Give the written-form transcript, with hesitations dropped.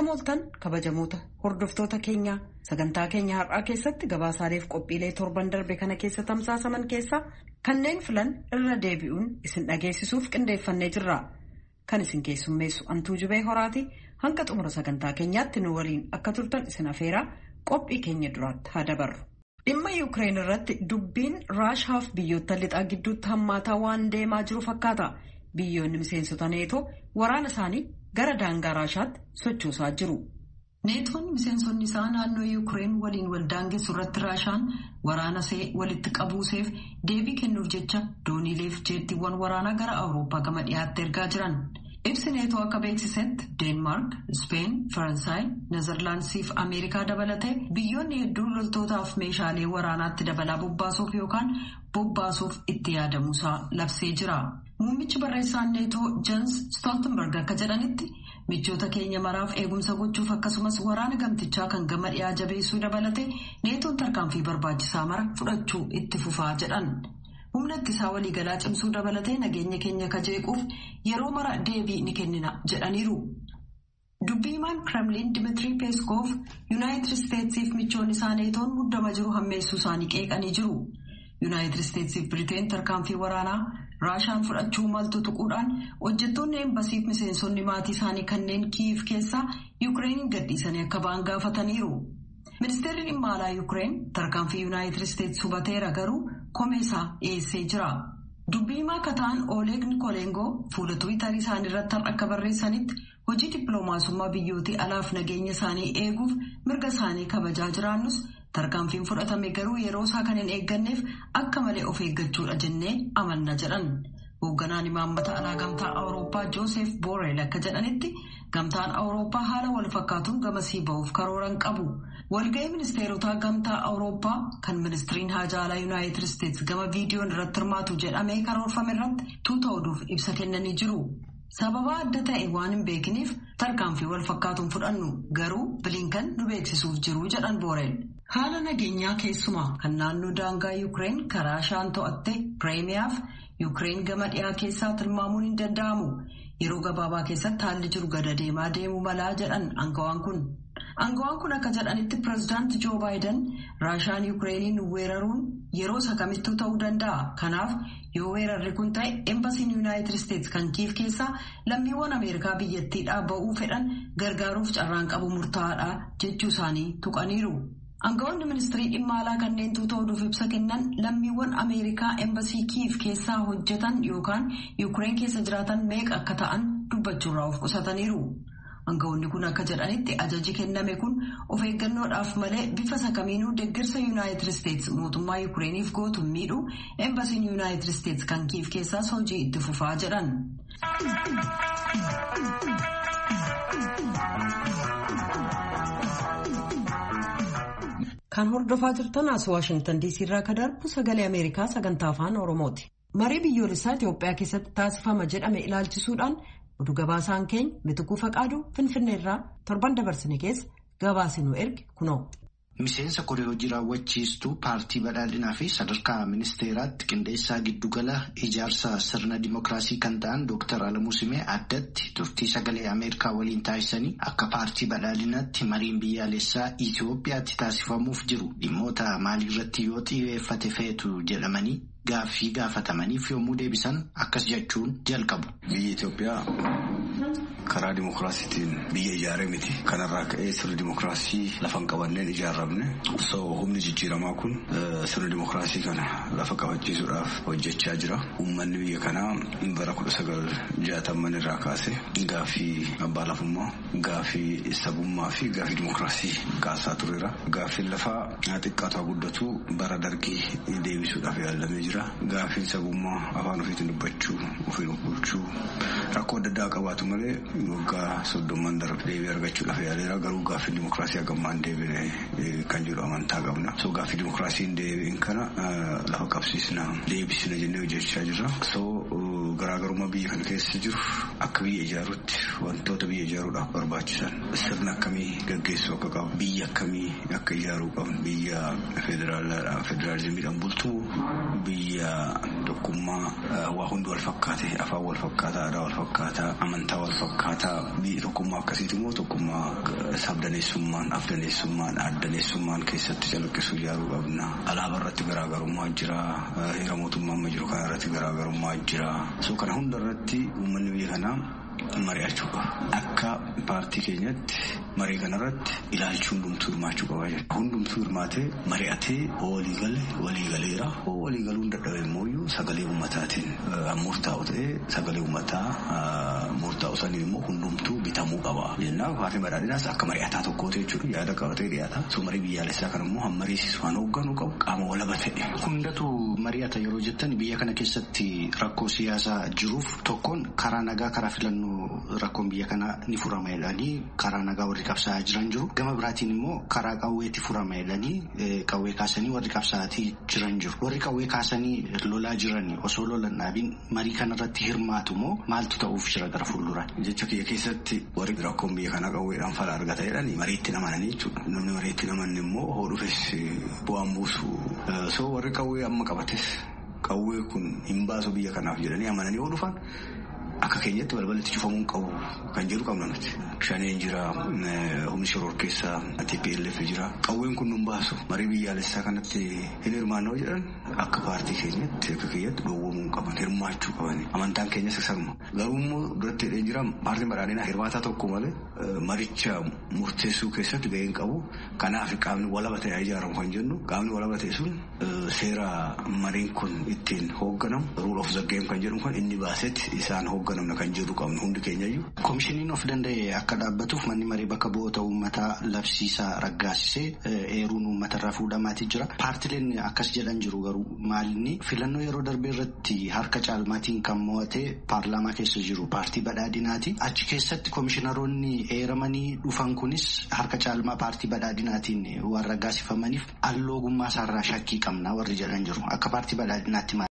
Akkam ooltan kabajamoota hordoftoota keenyaa, sagantaa keenya har'aa keessatti gabaasaaleef qophiilee torban darbe kana keessa tamsaasaman keessaa kanneen filan irra deebi'uun isin dhageessisuuf qindeeffannee jirra. Kan isin keessummeessu Antuu Jubee Horaati. Hanga xumura sagantaa keenyaatti nu waliin akka turtan isin afeeraa, qophii keenya duraatti haa dabarru. Dhimma Yuukireen irratti dubbiin Raashaaf biyyoota lixaa gidduutti hammaataa waan deemaa jiru fakkaata. Biyyoonni miseensota Neetoo waraana isaanii gara daangaa Raashaatti sochoosaa jiru. Neetoon miseensonni isaa naannoo Yuukireen waliin wal daangessu irratti Raashaan waraana see walitti qabuuseef deebii kennuuf jecha dooniileef jeettiiwwan waraanaa gara Awurooppaa gama dhiyaatti ergaa jiran. Ibsi Neetoo akka beeksisetti Deenmaark, Speen, Faransaay, Nezerlaandisii fi Ameerikaa dabalatee biyyoonni hedduun loltootaaf meeshaalee waraanaatti dabalaa bobbaasuuf yookaan bobbaasuuf itti yaadamuusaa labsee jira. Muummichi barreessaan Neetoo Jens Stoltenberg akka jedhanitti, michoota keenya maraaf eegumsa gochuuf akkasumas waraana gamtichaa kan gama dhiyaa jabeessuu dabalatee Neetoon tarkaanfii barbaachisaa mara fudhachuu itti fufaa jedhan. Humna ittisaa waliigalaa cimsuu dabalatee nageenya keenya kajeequuf yeroo mara deebii ni kennina jedhaniiru. Dubbii himaan Kremlin Dimitrii Peeskoof Yuunaayitid Isteetsiif michoonni isaa Neetoon muddama jiru hammeessuu isaanii qeeqanii jiru. Yuunaayitid Isteetsiif Biriteen tarkaanfii waraanaa Raashaan fudhachuu maltu tuquudhaan hojjettoonni embasiif miseensonni maatii isaanii kanneen Kiiv keessaa Yukireeniin gadhiisanii akka ba'an gaafataniiru. Ministeerri dhimma alaa Yukireen tarkaanfii Yuunaayitid Isteets hubateera, garuu komeesaa dhiyeessee jira. Dubbii himaa akka ta'an Ooleeg Nikoolengoo fuula Tiwiitarii isaanii irratti har'a akka barreessanitti, hojii dippiloomaasummaa biyyootii alaaf nageenya isaanii eeguuf mirga isaanii kabajaa jiraannus, tarkaanfiin fudhatame garuu yeroo isaa kan hin eegganneef akka malee of eeggachuudha jennee amanna jedhan. Hoogganaan imaammata alaa Gamtaa Awurooppaa Joosef Booreel akka jedhanitti, Gamtaan Awurooppaa haala wal fakkaatuun gamasii ba'uuf karooran qabu. Walga'ii ministeerotaa Gamtaa Awurooppaa kan ministiriin haajaa alaa Yuunaayitid Isteets gama viidiyoon irratti hirmaatu jedhamee karoorfame irratti tuuta oduuf ibsa kennanii jiru. Sababa adda ta'e waan hin beekiniif tarkaanfii wal fakkaatuun fudhannu, garuu Bilinkan nu beeksisuuf jiru jedhan Booreel. Haala nageenyaa keessumaa kan naannoo daangaa Yuukireen karaa Raashaan to'atte Kireemiyaaf Yuukireen gama dhiyaa keessaa tilmaamuun hin danda'amu. Yeroo gabaabaa keessatti haalli jiru gada deemaa deemuu malaa jedhan aangawaan kun. Aangawaan kun akka jedhanitti, pireezidaanti Joo Baayiden Raashaan Yuukireeniin weeraruun yeroo isa kamittuu ta'uu danda'a. Kanaaf yoo weerarri kun ta'e, embasiin Yuunaayitid Isteets kan Kiif keessaa lammiiwwan Ameerikaa biyyattiidhaa ba'uu fedhan gargaaruuf carraan qabu murtaa'aadha jechuu isaanii tuqaniiru. Aangawoonni ministirii dhimma alaa kanneen tuuta oduuf ibsa kennan lammiiwwan Ameerikaa embasii Kiif keessaa hojjetan yookaan Yuukireen keessa jiraatan meeqa akka ta'an dubbachuurraa of qusataniiru. Aangawoonni kun akka jedhanitti, ajaji kenname kun of eeggannoodhaaf malee bifa isa kamiinuu deeggarsa Yuunaayitid Isteets mootummaa Yuukireeniif gootu miidhu, embasiin Yuunaayitid Isteets kan Kiif keessaas hojii itti fufaa jedhan. Kan hordofaa jirtan as Waashingtan DC irraa kan darbu Sagalee Ameerikaa sagantaa Afaan Oromooti. Marii biyyoolessaa Itoophiyaa keessatti taasifama jedhame ilaalchisuudhaan oduu gabaasaan keenya Mitikuu Faqaaduu Finfinnee irraa torban dabarsine keessa gabaasni nu erge kunoo. Miseensa koree hojii raawwachiistuu Paartii Badhaadhinaa fi sadarkaa ministeeraatti qindeessaa giddugala ijaarsa sirna dimookiraasii kan ta'an Dooktar Alamuu Simee addatti turtii Sagalee Ameerikaa waliin taasisanii, akka Paartii Badhaadhinaatti mariin biyyaalessaa Itoophiyaatti taasifamuuf jiru dhimmoota maaliirratti yoo xiyyeeffate feetu jedhamanii gaaffii gaafatamaniif yommuu deebisan akkas jechuun jalqabu. Biyyi Itoophiyaa karaa dimookiraasiitiin biyya ijaaree miti. Kanarraa ka'ee sirni dimookiraasii lafa hin qabanneen ijaaramne. So humni jijjiiramaa kun sirna dimookiraasii kana lafa qabachiisuudhaaf hojjechaa jira. Uummanni biyya kanaa bara 1960n irraa kaase gaaffii abbaa lafummaa, gaaffii sabummaa fi gaaffii dimookiraasii kaasaa tureera. Gaaffiin lafaa xiqqaatu guddatu bara Dargii deebisuudhaaf yaalamee jira. Gaaffiin sabummaa, afaan ofiitiin dubbachuu, ofiin of bulchuu, rakkoo adda addaa qabaatu malee waggaa 30n darbe deebii argachuudhaaf yaaleera. Garuu gaaffiin dimookiraasii hagammaa hin deebine kan jedhu amantaa qabna. So gaaffii dimookiraasii hin deebiin kana lafa qabsiisna, deebisna jennee hojjechaa jirra. So Garaagarummaa biyya kana keessa jiru akka biyya ijaaruutti wantoota biyya ijaaruudhaaf barbaachisan sirna akkamii gaggeessuu akka qabu, biyya akkamii akka ijaaruu qabnu, biyya federaalizimiidhaan bultuu, biyya tokkummaa waa hundi wal fakkaate, afaan wal fakkaataa, aadaa wal fakkaataa, amantaa wal fakkaataa, biyya tokkummaa akkasiiti immoo tokkummaa sabdaneessummaan, afdaneessummaan, aaddaneessummaan keessatti calaqqisu ijaaruu qabna. Alaabaa irratti garaagarummaa jira. Heera mootummaa amma jiru kana irratti garaagarummaa jira. So kana hunda irratti uummanni biyya kanaa mari'achuu qaba. Akka paartii keenyatti marii kanarratti ilaalchi hundumtuu hirmaachuu qaba jechuudha. Hundumtuu hirmaatee mari'atee walii gale walii galeera. Walii galuun dadhabe immoo sagalee uummataatiin murtaa'u ta'ee sagalee uummataa murtaa'u saniin immoo hundumtuu bitamuu qaba. Jennaan paartiin badhaadhinaas akka mari'ataa tokkooti jechuudha. Yaada qabatee dhiyaata. So marii biyyaalessaa kan immoo hammariisisu waan hoogganuu qabu qaama walaba ta'e. Hundatu mari'ata yeroo jettan biyya kana keessatti rakkoo siyaasaa jiruuf tokkoon karaa nagaa karaa filannoo rakkoon biyya kanaa ni furama jedhanii karaa nagaa warri qabsaa'aa jiran jiru. Gama biraatiin immoo karaa qawweetti furama jedhanii qawwee kaasanii warri qabsaa'aa jiran jiru. Warri qawwee kaasanii lolaa jiran osoo lolan dhaabiin marii kanarratti hirmaatu moo maaltu ta'uuf jira gara fuulduraan? Jecha kiyya keessatti warri rakkoon biyya kanaa qawweedhaan fala argata jedhanii mariitti namananii jechuudha. Namni mariitti namanne immoo hoo dhufes bu'aan buusu. So warri qawwee amma qabates qawwee kun hin baasu biyya kanaaf jedhanii amananii hoo dhufan akka keenyatti balbalatti cufamuu qabu kan jedhu qabna nuti. Shaneen jira, humni shororkeessaa TPLF jira. Qawween kun nun baasu. Marii biyyaalessaa kanatti hin hirmaannoo jedhan akka paartii keenyatti akka kiyyatti dhoowwamuu hin qaban, hirmaachuu qaban. Amantaan keenyas isaruma. Garuu immoo duratti hidhee jira paartiin badhaadhinaa hirmaataa tokko malee maricha murteessuu keessatti gahee hin qabu. Kanaaf qaamni walaba ta'e ijaaramu kan jennu qaamni walaba ta'e sun seera mariin kun ittiin hoogganamu rule of the game kan jedhu kan inni baasetti isaan hoogganamna kan jedhu qabnu hundi keenyayyuu. Komishiniin of danda'e akka dhaabbatuuf manni maree bakka bu'oota uummataa labsiisaa raggaasisee eeruun uummatarraa fuudhamaatii jira. Paartileen akkas jedhan jiru garuu maalinni filannoo yeroo darbee irratti harka caalmaatiin kan mo'ate paarlaamaa keessa jiru paartii badhaadhinaati. Achi keessatti komishinaroonni eeramanii dhufan kunis harka caalmaa paartii badhaadhinaatiin waan raggaasifamaniif alloogummaa isaarraa shakkii qabna warri jedhan jiru. Akka paartii badhaadhinaatti maal?